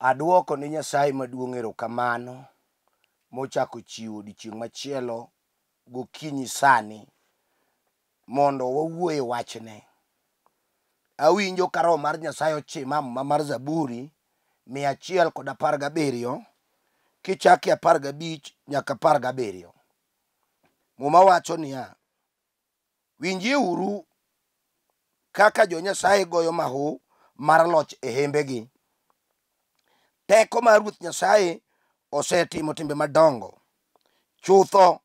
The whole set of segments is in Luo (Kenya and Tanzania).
Aduoko ne Nyasaye maduong' erokamano mochako chiwo odiochieng' machielo gokinyi sani mondo wawuo e wachne. Awinjo ka roho mar Nyasaye ochima muma mar Zaburi 117 kichake 15 nyaka 17. Muma wacho niya, winjieuru kaka jo Nyasaye goyo mahu mar loch e hembegi. Teko mar Ruoth Nyasaye osetimo timbe madongo. Chutho,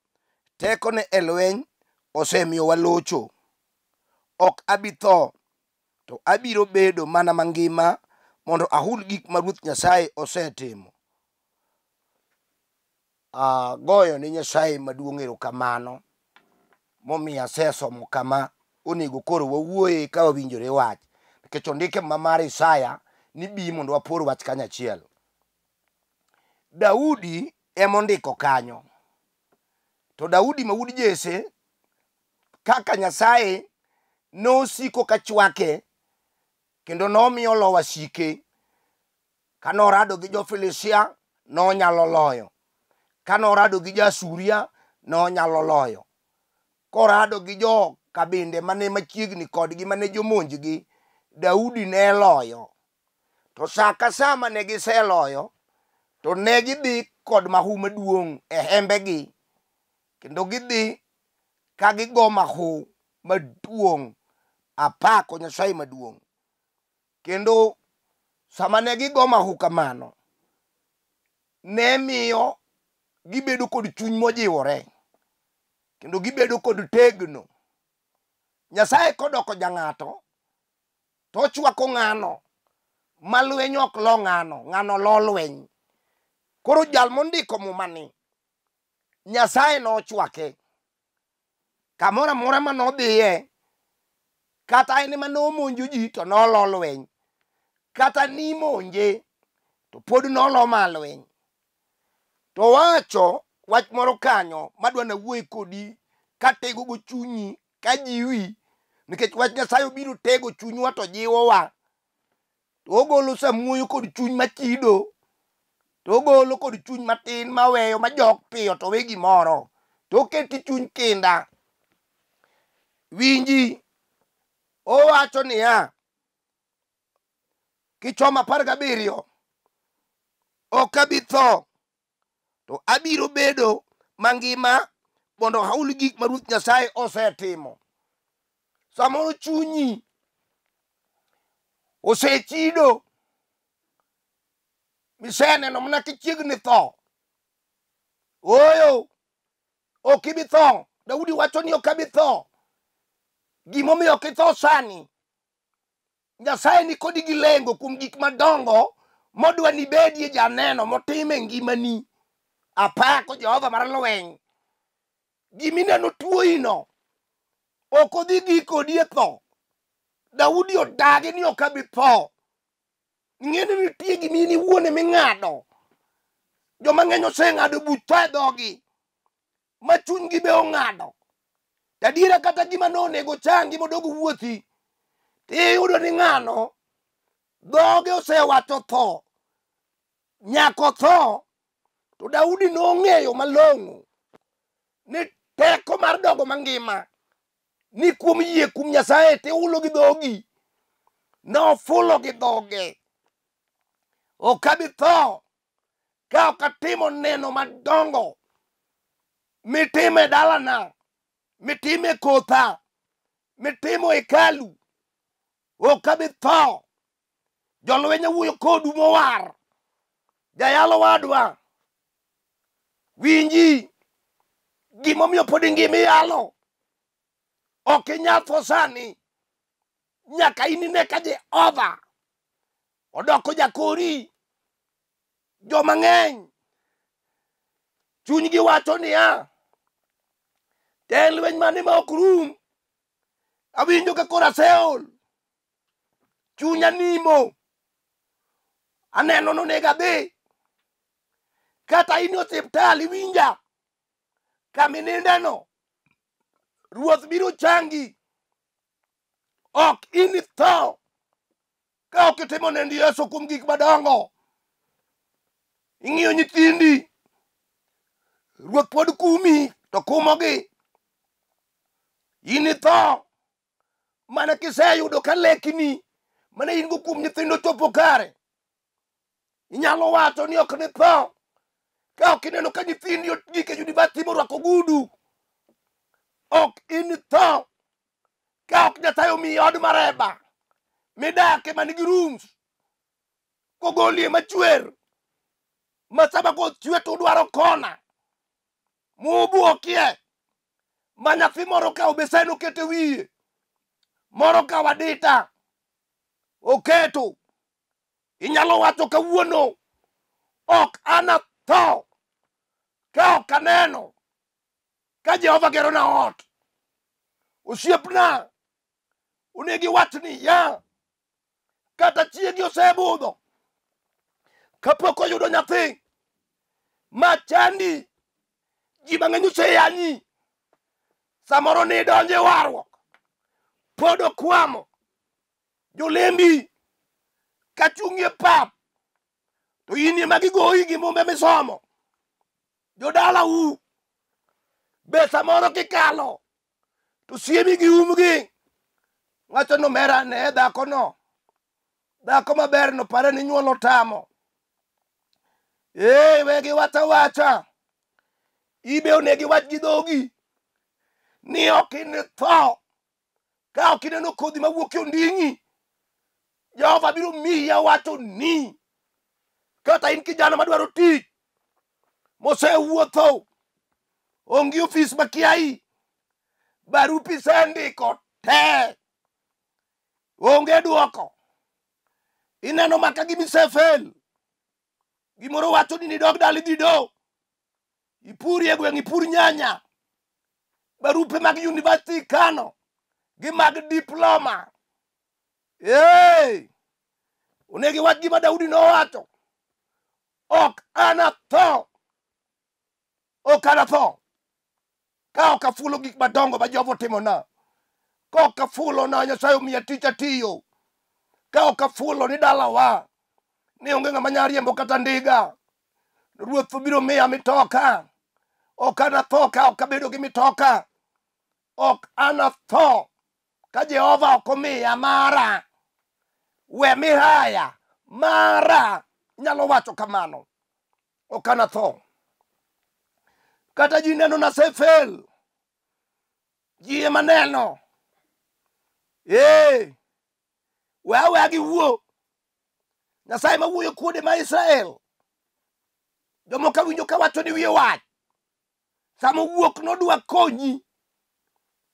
tekone e lweny osemiyo walocho. Ok abi tho, to abiro bedo mana mangima mondo ahul gik ma Ruoth Nyasaye osetimo. Agoyo ne Nyasaye maduong' erokamano momiyo asesomo kama onego koro wawuoye ka wawinjore wach. Nikech ondike ma mar Isaya ni bi mondo wapor wach kanyachiel. Daudi emondiko kanyo. To Daudi ma wuod Jesse kaka Nyasaye nosiko ka chwake kendo nomiyo olo wasike. Kanorado gi jo-Filistia nonyalo loyo. Kanorado gi jo-Asuria nonyalo loyo. Korado gi jo kabinde mane machiegni kodgi mane jomonjgi, Daudi ne loyo. To sa ka sa mane giseloyo, to ne gidhi kod mahu maduong' e hembegi, kendo gidhi ka gigo mahu maduong'. Apako Nyasaye maduong'. Kendo sama ne gigo mahu kamano, ne miyo gibedo kod chuny mojiwore, kendo gibedo kod tegno. Nyasaye kodoko jang'ato, to ochwako ng'ano ma lweny ok lo ng'ano, ng'ano lo lweny. Koro jal mondiko mumani, Nyasaye nochwake. Kamoro amora manodhiye, kata en ema nomonjo ji to nolo lweny. Kata nimonje to pod nolo ma lweny. To wacho wach moro kanyo madwa nawuoye kodi katego go chunyi kajiwi, nikech wach Nyasaye obiro tego chunywa to jiwowa. To ogolo samuoyo kod chuny machido, to ogolo kod chuny matin maweyo majok piyo to we gimoro, to oketi chuny kinda. Winji, owacho niya, kichomo 17, ok abi tho, to abiro bedo mangima mondo ahul gik ma Ruoth Nyasaye osetimo. Samoro chunyi osechido, miseneno mana kichiegni tho. Ooyo, ok ibi tho. Daudi wacho ni ok abi tho. Gimomiyo ok itho sani, Nyasaye ni kodi gi lengo kuom gik madongo modwa ni ibedie janeno motim e ngimani. Apako Jehova mar lweny. Gimineno tuoyino ok odhi gi kodi e tho. Daudi odagi ni ok abi tho. Ing'e ni nitie gima in iwuon eming'ado. Joma ng'eny oseng'ado buch tho e dhogi ma chunygi be ong'ado. To adiera kata gima nonego changi modog wuothi, tiyudo ni ng'ano dhoge osewacho tho, nyaka otho. To Daudi nong'eyo malong'o ni teko mar dogo mangima ni kuom yie kuom Nyasaye tihulo gi dhogi. Nofulo gi dhoge, ok abi tho ka ok atimo neno madongo mitimo e dalana, mitimo e kotha, mitimo e hekalu. Ok abi tho. Jolweny awuoyo kodu mowar. Jayalo wadwa, winji gimomiyo pod ingima iyalo. Ok inyal tho sani. Nyaka inine ka Jehova odoko jakori. Joma ng'eny chunygi wacho niya, to en lweny mane ma ok rum? Awinjo ka koro aseol, chunya nimo, aneno nonego adhi. Kata in e osiptal iwinja, kaminindeno, Ruoth biro changi. Ok initho ka ok itimo nend Yesu kuom gik madongo. Ing'iyo nyithindi, ruoth pod kumi to kumogi. In itho mana kiseyudo ka lekni mane in go kuom nyithindo ochopo kare. Inyalo wacho ni ok nitho ka ok ineno ka nyithindi ogik e university morwako ogudu. Ok initho ka ok Nyasaye omiyi od mareba midake manigi rooms kogolie machwer ma sama koth chwe to udwaro kona mubuokie ma nyathi moro kawo besen oketo e wiye, moro kawo adita oketo. Inyalo wacho kawuono ok anatho ka ok aneno ka Jehova gerona ot. Osiepna, onego iwach ni ya kata chiegi osebudho kapok oyudo nyathi ma chandi, ji mang'eny oseyanyi, samoro ni idonjo e warruok pod okwamo. Jolembi ka chung'ie pap to in ema gigoyi gi mumbe misomo. Jodalau be samoro kikalo to siemi gi umgi wacho ni omera ne dhakono, dhako maber no pare ni nyuol otamo. Ee, we giwach awacha, ibe onego iwach gi dhogi ni ok initho ka ok ineno kodhi mawuok e onding'i. Jehova biro miyi awacho ni kata in kijana madwaro tich mosewuotho onge ofis makiai, barupi isendiko te onge duoko, ineno maka gima isefel, gimoro wacho ni nidog dala idhi do ipuri e gweng' ipur nyanya, barupe mag university kano gi mag diploma. Ee, onego iwach gima Daudi nowacho, ok anatho, ok anatho ka ok afulo gik madongo ma Jehova otimona, ka ok afulo na Nyasaye omiya tich atiyo, ka ok afulo ni dalawa ni onge ng'ama nyalo riembo kata ndiga, ruoth biro miya mitoka, ok anatho ka ok abedo gi mitoka, ok anatho ka Jehova ok omiya mara. We mihaya mara, inyalo wacho kamano, ok anatho. Kata ji neno nasefel, ji ema neno. Ee, we aweya giwuo. Nyasaye mawuoyo kuode ma Israel, jomoko awinjo kawacho ni wiye wach. Sama owuok nodwa konyi,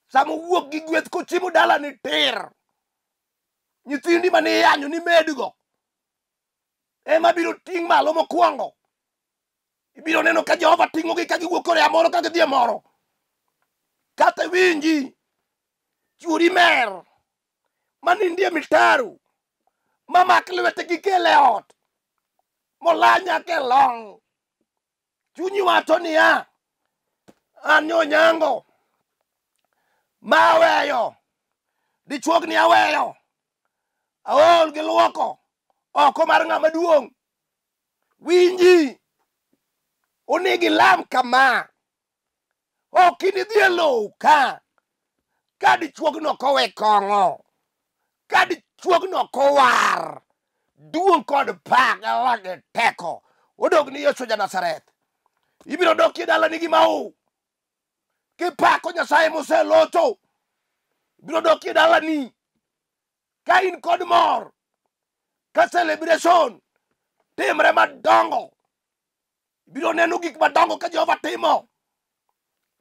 sama owuok gi gweth kochiemo dalani tir, nyithindi mane iyanyo ni medgo ema biro ting' malo mokwongo. Ibiro neno ka Jehova ting'ogi ka giwuok kore moro ka gidhi e moro. Kata iwinji chuori mer manindie mitaro mamak lwete gikel e ot mola nyaka e long'. Chunyi wacho niya, an Onyango ma aweyo dichuogni aweyo aol gi luoko oko mar ng'ama duong'. Winji, onego ilam kama, ok inidhi e lowo ka ka dichuogno ok owe kong'o, ka dichuogno ok owar, duong' kod pak gi teko odog ni Yesu ja Nazareth. Ibiro dok e dalani gi mau kipako Nyasaye moselocho. Ibiro dok e dalani ka in kod mor, ka celebration timre madongo. Ibiro neno gik madongo ka Jehova timo.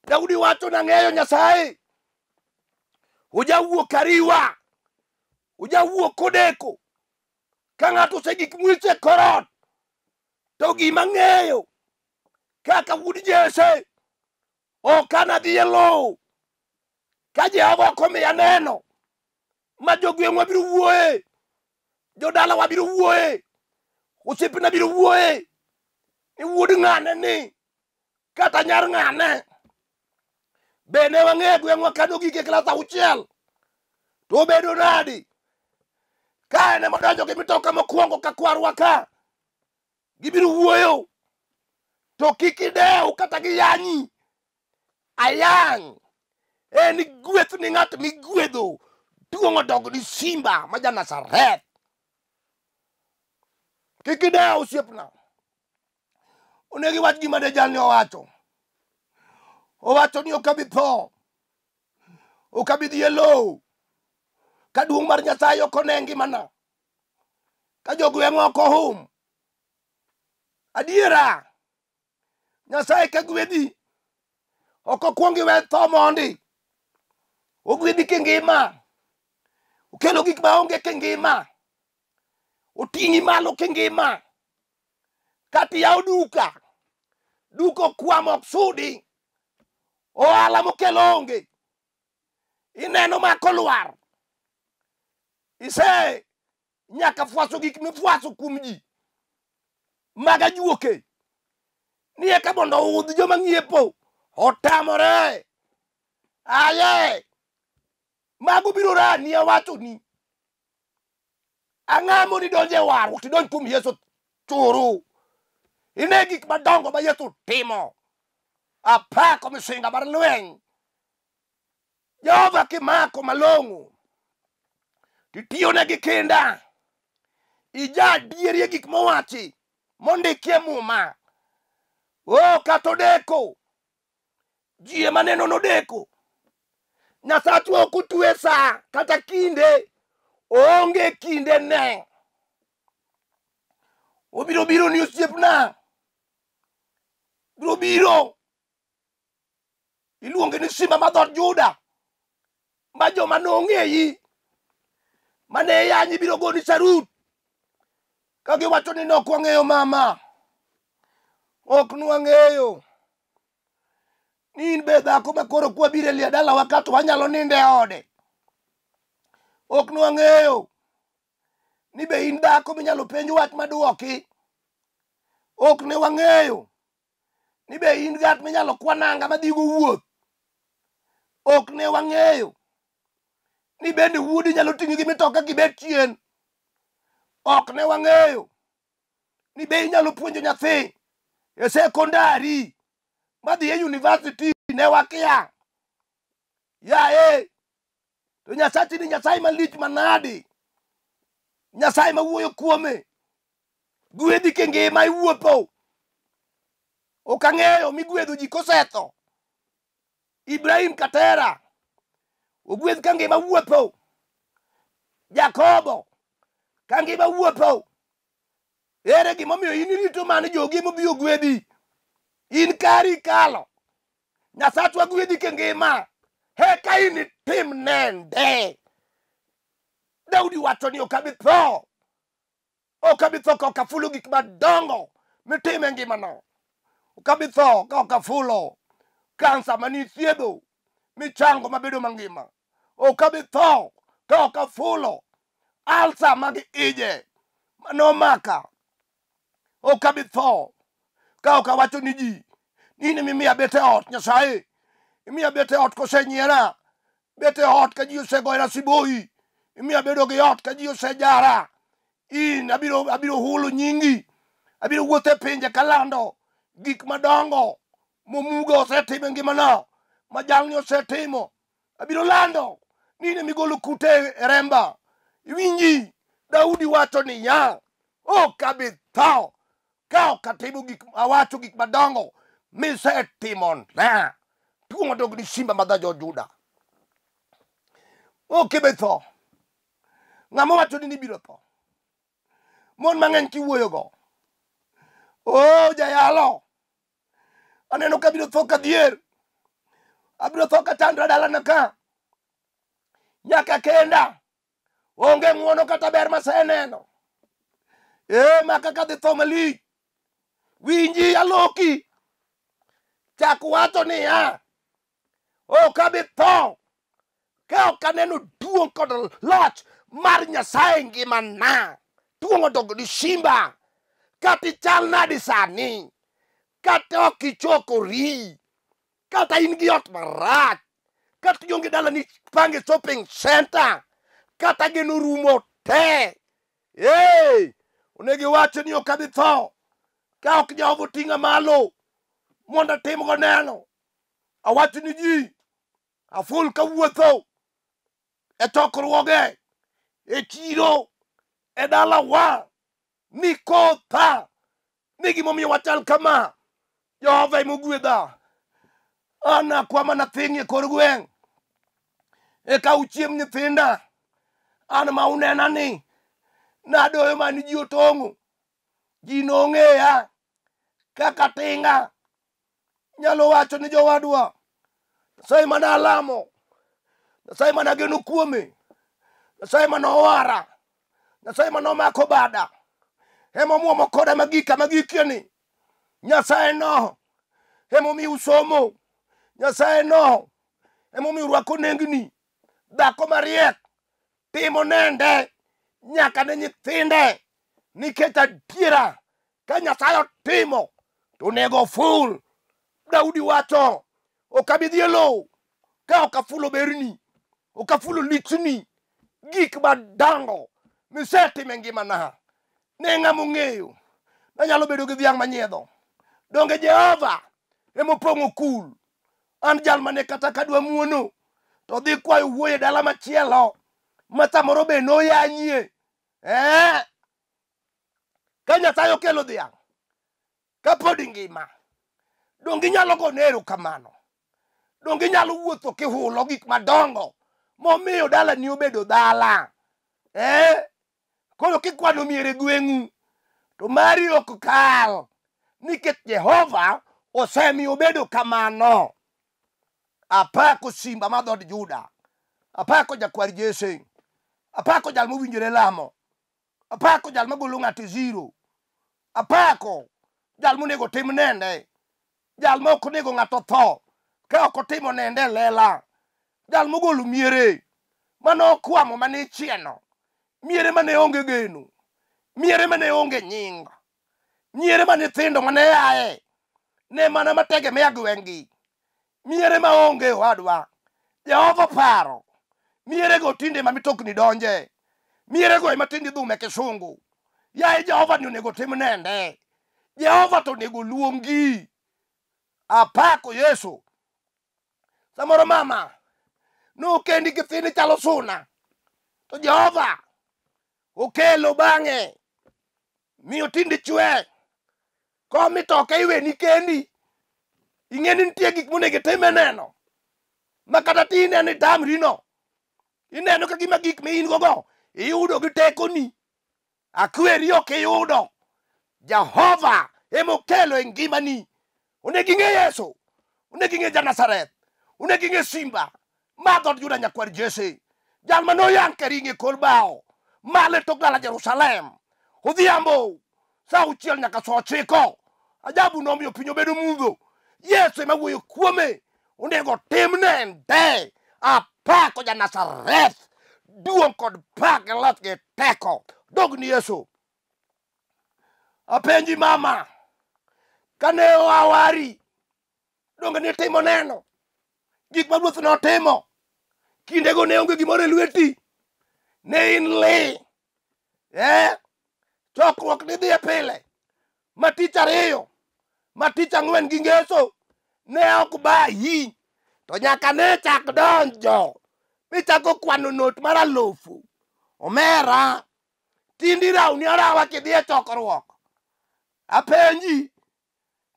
Daudi wacho nang'eyo Nyasaye. Ojawuok ariwa, ojawuok kodeko. Ka ng'ato osegik mwiche e kor ot, to gima ng'eyo kaka wuod Jesse ok anadhi e lowo ka Jehova ok omiya neno ma jogweng'wa biro wuoye, jodalawa biro wuoye, osiepena biro wuoye ni wuod ng'ane ni kata nyar ng'ane. Be ne wang'eyo e gweng'wa ka nogik e klas auchiel to obedo nadi ka en ema odonjo gi mitoka mokwongo ka kwarwa ka gibiro wuoyo. To kik idew kata giyanyi. Ayany en gweth ni ng'at migwedho. Duong' odog ni simba ma ja Nazareth. Kik idew osiepna. Onego iwach gima ne jalni owacho. Owacho ni ok abi tho. Ok abi dhi e lowo. Ka duong' mar Nyasaye ok one ngimana. Ka jogweng'wa ok ohum. Adiera. Nyasaye ka gwedhi. Ok okwong iwe tho mondi. Ogwedhi kingima. Okelo gik maonge kingima. Oting'i malo kingima. Kata iyawo duka. Duka okwamo ok sudi. Ohala mokelo onge. Ineno mako lwar. Ise nyaka fwaso gik mifwaso kuom ji. Mag ajuoke. Ni eka mondo oudh joma ng'iepo. Otamore. Aye. Mago biro rani awachoni. Ang'amo ni donje warruok tidonj kuom Yesu churu. Ine gik madongo ma Yesu timo. Apako misinga mar lweny. Jehova kimako malong'o. Titiyone gi kinda. Ija adieri e gik mowachi. Mondikie muma. O kata odeko. Ji ema neno nodeko. Nyasachwa ok otwe sa kata kinde. Oonge kinde ne. Obiro biro ni osiepna. Biro biro. Iluonge ni simba mar dhood Juda. Ma joma nong'eyi. Mane yanyi biro goni sarut. Ka giwacho ni nok wang'eyo mama. Ok nwang'eyo. Ni in be dhako ma koro kwabiro e liel dalawa ka to wanyalo nindo e ode. Ok nwang'eyo. Ni be in dhako minyalo penj wach maduoki. Ok ne wang'eyo. Ni be in ng'at minyalo kwa nanga madhigo wuoth. Ok ne wang'eyo. Ni bende wuodi nyalo ting'i gi mitoka kibet chien. Ok ne wang'eyo. Ni be inyalo puonjo nyathi e sekondari madhi e university ne wakia. Yaye. To Nyasachi ni Nyasaye malich manadi. Nyasaye mawuoyo kuome. Gwedhi kingima iwuotho. Ok ang'eyo migwedho ji kosetho. Ibrahim Katera. Ogwedh ka ngima wuotho. Jakobo. Ka ngima wuotho. Ere gimomiyo in irito mano jogi emobi ogwedhi. In kari ikalo. Nyasachwa gwedhi kingima. He ka in itim nende. Daudi wacho ni ok abi tho. Ok abi tho ka ok afulo gik madongo mitimo e ngimana. Ok abi tho ka ok afulo kansa mane ithiedho michango mabedo mangima. Ok abi tho ka ok afulo alsa mag ije manomaka. Ok abi tho ka ok awacho ni ji ni in ema bet e ot Nyasaye. Imiya bet e ot kosenyiera. Bet e ot ka ji osegoyona siboi. Imiya bedo gi ot ka ji osejara. In abiro hulo nyingi. Abiro wuotho e pinje kalando gik madongo momuga osetimo e ngimana. Ma jalni osetimo. Abiro lando ni in ema igolo kute e remba. Iwinji Daudi wacho niya, ok abi tho ka ok atimo gik awacho gik madongo misetimona. Tuo odog ni simba mar dhood Juda. Ok ibi tho. Ng'ama wacho ni ibiro tho. Mon mang'eny kiwuoyogo. Oh, jayalo. Aneno ka abiro tho kadhier. Abiro tho kachandra dalana ka. Nyaka kenda. Onge ng'uono kata ber maseneno. Maka kadhi tho malich. Winji aloki. Chak wacho niya. Ok abi tho. Ka ok aneno duong' kod loch mar Nyasaye ngimana. Duong' odog ni simba. Kata ichal nadi sani. Kata ok ichokori. Kata in gi ot marach. Kata ionge dalani pange shopping center. Kata geno rumo te. Onego iwach ni ok abi tho. Ka ok Jehova oting'a malo. Mondo atimgo neno. Awach ni ji aful kawuotho e chokruoge, e chiro, e dalawa, ni kotha, ni gimomiyo wachal kama. Jehova emogwedha. An akwa mana thing' e kor gweng'. Eka uchiem nyithinda. An ma unena ni nadoyo mani ji otong'o. Ji nong'eya kaka tinga. Nyalo wacho ni jowadwa, Nyasaye mane alamo, Nyasaye mane ageno kuome, Nyasaye mane owara, Nyasaye mane omako bada, emomuomo koda magik kama gikieni. Nyasaye no emomiyo usomo, Nyasaye no emomiyo urwako nengni. Dhako mariek timo nende nyaka ne nyithinde, nikech adiera ka Nyasaye otimo to onego oful. Daudi wacho, ok abi dhi e lowo ka ok afulo berni, ok afulo lichni, gik madongo misetimo e ngimana. Ne ng'ama ong'eyo, nanyalo bedo gi dhiang' manyiedho. Donge Jehova emopong'o kul? An jal mane kata kadwa muono to dhi kwayo wuoyo e dala machielo ma samoro be noyanyie. Eh? Ka Nyasaye okelo dhiang' kapod ingima, donge inyalo gone erokamano? Donge inyalo wuotho kihulo gik madongo momiyo dalani obedo dala? Eh? Koro kikwano mier e gweng'u to mari ok kal nikech Jehova osemiyo obedo kamano. Apako simba mar dhood Juda, apako jakwar Jesse, apako jal mowinjore lamo, apako jal magolo ng'ato e zero, apako jal monego tim nende, jal ma ok onego ng'ato tho ka ok otimo nende e lela, jal mogolo miere mane okwamo mane ichieno, miere mane onge geno, miere mane onge nying, miere ma nyithindo mane aye ne mana mategemea gweng'gi, miere maonge owadwa. Jehova paro mierego tinde ma mitokni donje, mierego ema tinde idhume kisungu. Yaye Jehova ni onego tim nende, Jehova to onego luongi. Apako Yesu. Samoro mama nokendi gi thini chalo suna, to Jehova okelo bang'e miyo tinde chwe. Kom mitoka iweni kendi. Ing'e ni nitie gik monego itim e neno ma kata ti ineno itamri no, ineno ka gima gik mi in go go iyudo gi tekoni, akweri ok iyudo. Jehova emokelo e ngimani. Onego ing'e Yesu, onego ing'e ja-Nazareth, onego ing'e simba mar dhood Juda nyakwar Jesse, jal mane oyang' ka ring'o e kor bao malo e tok dala Jerusalem odhiambo sa auchiel nyaka sa ochiko. Ajabu nomiyo piny obedo mudho. Yesu ema wuoyo kuome, onego tim nende. Apako ja-Nazareth, duong' kod pak gi loch gi teko dog ni Yesu. Apenji mama, kane oawari, donge nitimo neno gik ma ruoth notimo? Kindego ne onge gimoro e lweti, ne in li. Eh? Chokruok nidhiye pile, ma tich ariyo, ma tich ang'wen gi ngeso, ne ok bayi. To nyaka ne chak donjo, michako kwano not mar alufu. Omera, tindi rawni arawa kidhi e chokruok. Apenji,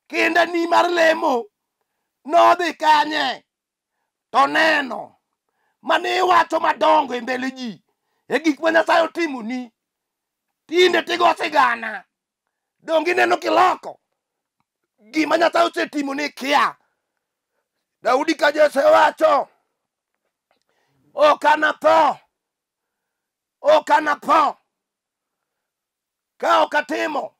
kindeni mar lemo nodhi kanye? To neno mane iwacho madongo e mbele ji e gik ma Nyasaye otimoni, tinde tigo sigana. Donge ineno kiloko gima Nyasaye osetimoni ikia? Daudi ka Jesse wacho, ok anatho, ok anatho ka ok atimo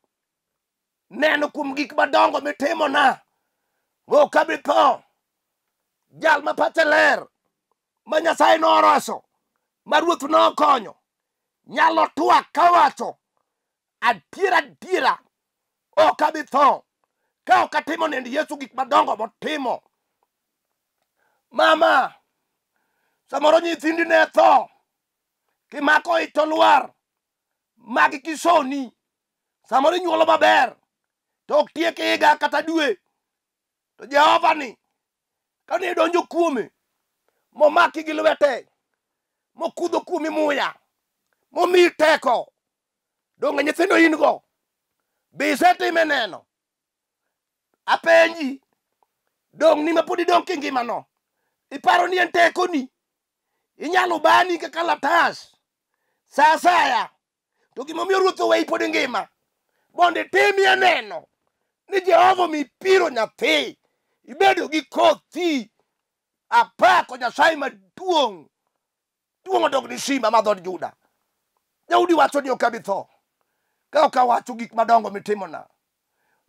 neno kuom gik madongo mitimona, ok abi tho. Jal ma pache ler, ma Nyasaye noroso, ma ruoth nokonyo, nyalo twak kawacho adiera adiera, ok abi tho ka ok atimo nend Yesu gik madongo motimo. Mama, samoro nyithindi ne tho, kimako ich to lwar, magi kisoni, samoro inyuolo maber, to ok tiek higa kata dwe. To Jehova ni kane idonjo kuome momaki gi lwete mokudho kuomi muya momiyi teko, donge nyithindo in go? Be isetime neno? Apenji, dong' ni mapod idong' kingimano, iparo ni en tekoni? Inyalo bani ka kalatas sa asaya, to gimomiyo Ruoth oweyi pod ingima mondo itimie neno ni Jehova omiyi piro nyathi, ibedo gi kothi. Apako Nyasaye maduong', duong' odog ni simba mar dhood Juda. Daudi wacho ni ok abi tho ka ok awacho gik madongo mitimona.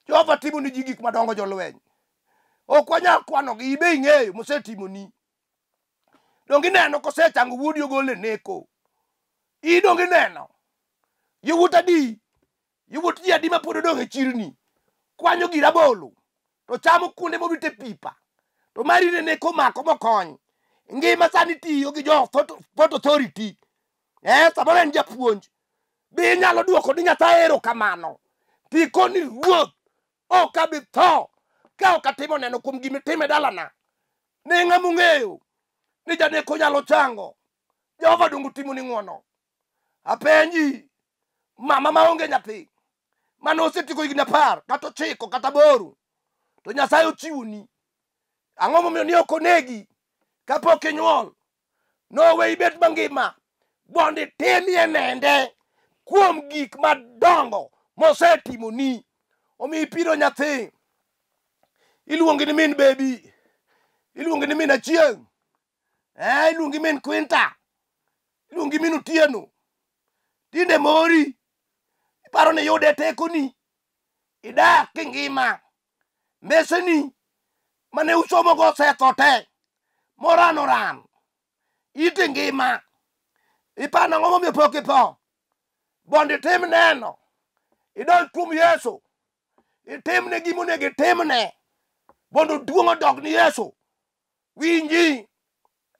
Jehova timo ni ji gik madongo jolweny. Ok wanyal kwanogi, ibe ing'eyo mosetimoni. Donge ineno kosechango wuodi ogolo e neko? In donge ineno? Yawuot adi? Yawuot ji adi mapod odong' e chirni? Kwanyo gir rabolo to chamo kuonde mowit e pipa. To mari ne neko omako mokony. Ngima sani tiyo gi jo Port Authority. Samoro en japuonj. Be inyalo duoko ni Nyasaye erokamano? Tikoni Ruoth, ok abi tho ka ok atimo neno kuom gima itimo e dalana. Ne ng'ama ong'eyo ni janeko nyalo chango. Jehova donge otimoni ng'wono? Apenji, mama maonge nyathi mane osetieko higni 10 kata 9 kata 8 to Nyasaye ochiwoni, ang'o momiyo ni ok onegi kapok inyuol? Nowe ibet mangima mondo itimie nende kuom gik madongo mosetimoni. Omiyo ipiro nyathi, iluongi ni min bebi, iluongi ni min Achieng', iluongi min Quinta, iluongi min Otieno. Tinde mori, iparo ni iyude tekoni, idak kingima. Mbeseni mane usomogo osetho te, moran oran, ite ngima. Iparo ang'o momiyo pok itho? Mondo itim neno, idonj kuom Yesu, itimne gima onego itimne, mondo duong' odog ni Yesu. Winji,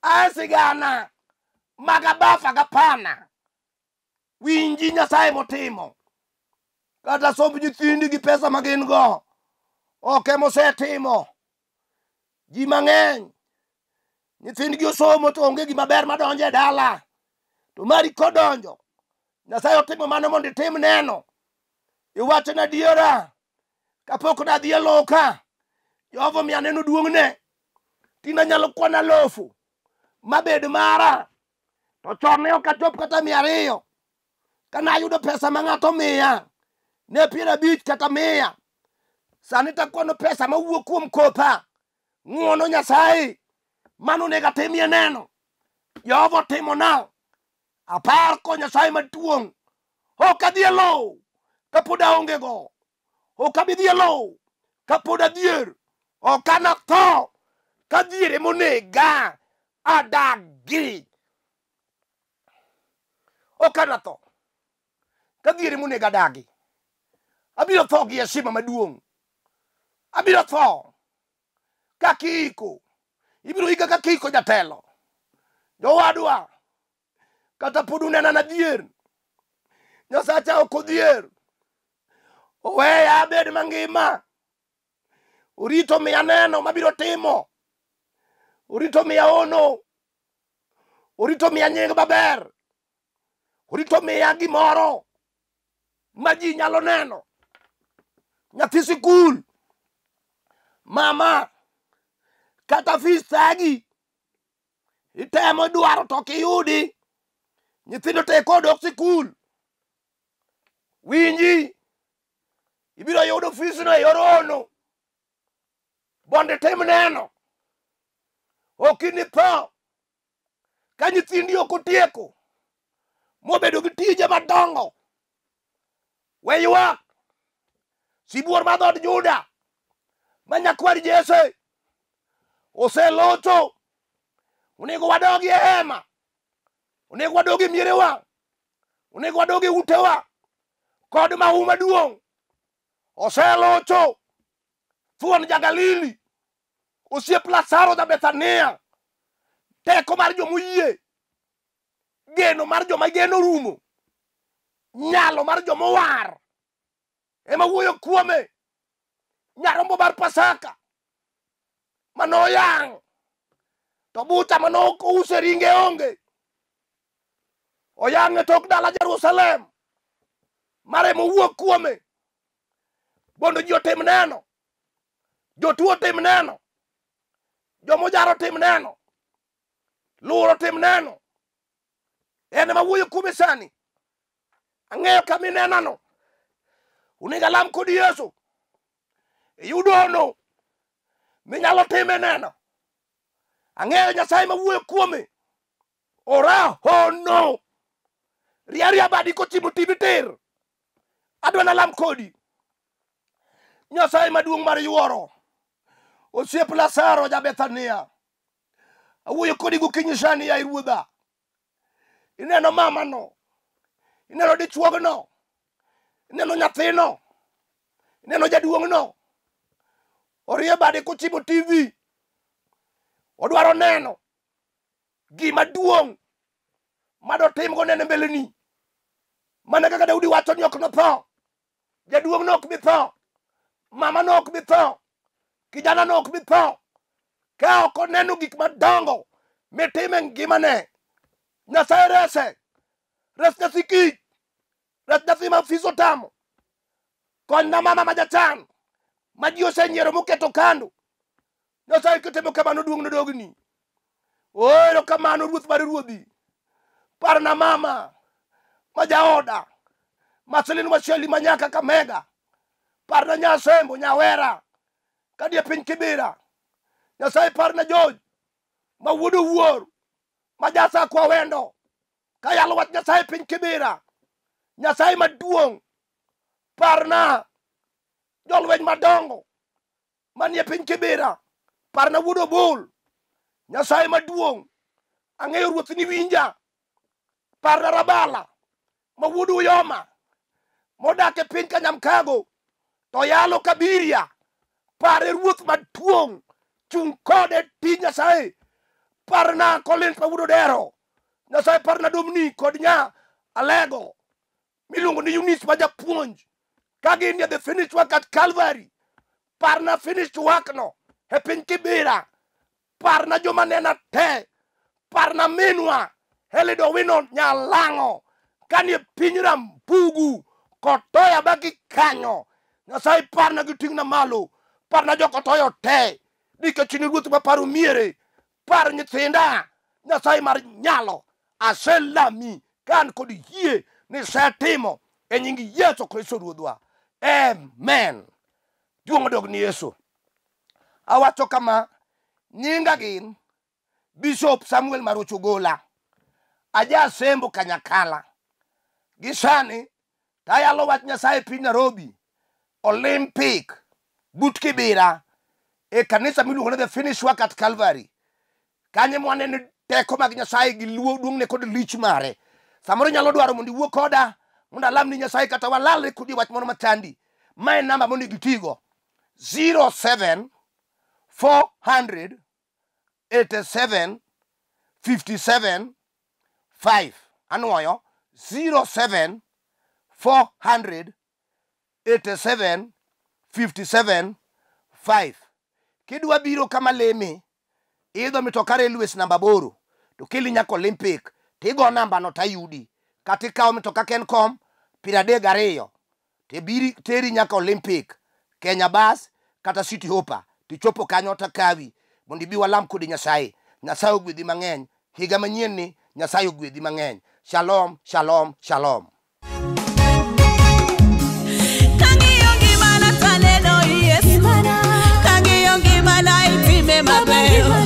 ae sigana mag abafa gapana, winji Nyasaye motimo. Kata somb nyithindi gi pesa ma gin go, ok emosetimo. Ji mang'eny nyithindgi osomo to onge gima ber madonjo e dala, to mari kodonjo, Nyasaye otimo mano mondo itim neno. Iwachona adiera, kapok nadhi e lowo ka, Jehova omiyo aneno duong'ne. Tinde anyalo kwano alufu mabed mara, to chon ne ok achop kata 200. Kane ayudo pesa ma ng'ato omiya, ne 50 kata 100. Sani takwano pesa mawuok kuom kotha. Ng'uono Nyasaye, mano onego atimie neno. Jehova otimona. Apar ko Nyasaye maduong'. Ok adhi e lowo kapod aonge go. Ok abi dhi e lowo kapod adhier. Ok anatho ka dhier emonega. Adagi. Ok anatho ka dhier emonega adagi. Abiro tho gi heshima maduong'. Abiro tho ka kiiko. Ibiro ika ka kiiko jatelo. Jowadwa, kata pod unena nadhier, Nyasacha ok odhier. Oweya abed mangima. Orito miya neno mabiro timo. Orito miya ono. Orito miya nying maber. Orito miya gimoro ma ji nyalo neno. Nyathi sikul, mama, kata fees thagi, itemo dwaro to ok iyudi. Nyithindo te kodok sikul, winji, ibiro yudo fees no e yor ono. Mondo itim neno. Ok initho ka nyithindi ok otieko mobedo gi tije madongo. We ywak. Sibuor mar dhood Juda ma nyakwar Jesse oselocho. Onego wadogi e hema, onego wadogi e mierewa, onego wadogi e utewa kod mahu maduong'. Oselocho. Thuon ja-Galili, osiep Lazaro ja Bethania, teko mar jomoyie, geno mar joma geno rumo, nyalo mar jomowar ema wuoyo kuome. Nyarombo mar Pasaka Manoyang'. To bucha manok ouse ringe onge. Oyang' e tok dala Jerusalem. Mare mowuok kuome. Mondo ji otim neno. Jotuo otim neno. Jomojaro otim neno. Luoro otim neno. En ema wuoyo kuome sani. Ang'eyo kama inenano. Onego alam kod Yesu. Iyudo ono minyalo time neno. Ang'eyo Nyasaye mawuoyo kuome. Ora hono. Ria ria badi kochimo TV tir. Adwa nalam kodi. Nyasaye maduong' mar yuoro. Osiep Lazaro ja Bethania. Awuoyo kodi gokinyi sani yaye ruodha. Ineno mamano. Ineno dichuogno. Ineno nyathino. Ineno jaduong'no. Orie bade kochimo TV. Odwaro neno gima duong' madotimgo neno mbeleni. Mana kaka Daudi wacho ni ok notho. Jaduong' no ok bi tho. Mama no ok bi tho. Kijana no ok bi tho. Ka ok oneno gik madongo mitimo e ngimane. Nyasaye rese. Res nyathi kich. Res nyathi ma fis otamo. Konyna mama ma jachan. Ma ji osenyiero moketo kando. Nyasaye kitimo kamano duong' nodogni. Erokamano ruoth mar ruodhi. Parna mama ma jaoda. Marceline Wacheli ma nyaka Kakamega. Parna Nyasembo Nyawera. Kadhi e piny Kibera. Nyasaye parna George ma wuod Owuor ma jasakwa wendo. Kayalo wach Nyasaye piny Kibera. Nyasaye maduong' parna jolweny madongo manie piny Kibera. Parna wuod Obol. Nyasaye maduong' ang'eyo ruoth ni winja. Parna Rabala ma wuod Uyoma modak e piny Kanyamkago to yalo Kabiria. Pare ruoth maduong' chung' kode tij Nyasaye. Parna Collins ma wuod Odero. Nyasaye parna Dominic kod nya Alego miluongo ni Eunice ma japuonj. Ka gin e the finished work at Calvary. Parna finished work no e piny Kibera. Parna joma nena te. Parna minwa Elido Owino Nyalang'o kanie piny Rambugu kotoya bagi kanyo. Nyasaye parna gi ting'na malo. Parna jokotoyo te. Nikech in ruoth maparo miere. Par nyithinda. Nyasaye mar nyalo. Aselami ka an kod yie ni isetimo e nying Yesu Kristo ruodhwa. Amen. Duong' odog ni Yesu. Awacho kama, nyinga gin Bishop Samuel Marocho Gola. Aja Sembo Kanyakala. Gi sani tayalo wach Nyasaye piny Nairobi. Olympic but Kibera e kanisa miluongo ni The Finished Work at Calvary. Kanyo mwanene teko mag Nyasaye gi luo duong'ne kod lich mare. Samoro inyalo dwaro mondo iwuo koda mondo alam ni Nyasaye kata walalre kodi wach moro machandi. Ma en namba monego itigo. 07 400 87 57 5. Anuoyo 07 400 87 57 5. Kidwa biro kama leme, idho mitoka Railways namba 8 to keli nyaka Olympic tigo namba no tayudi. Kata ikawo mitoka Kencom 32 tibiri teri nyaka Olympic, Kenya Bus kata City Hopper tichopo kanyo takawi mondo ibi walam kodi Nyasaye. Nyasaye ogwedhi mang'eny. Higa manyien ni Nyasaye ogwedhi mang'eny. Shalom, shalom, shalom. Kang'iyo ngimana taneno Yesu. Kang'iyo ngimana itime maber.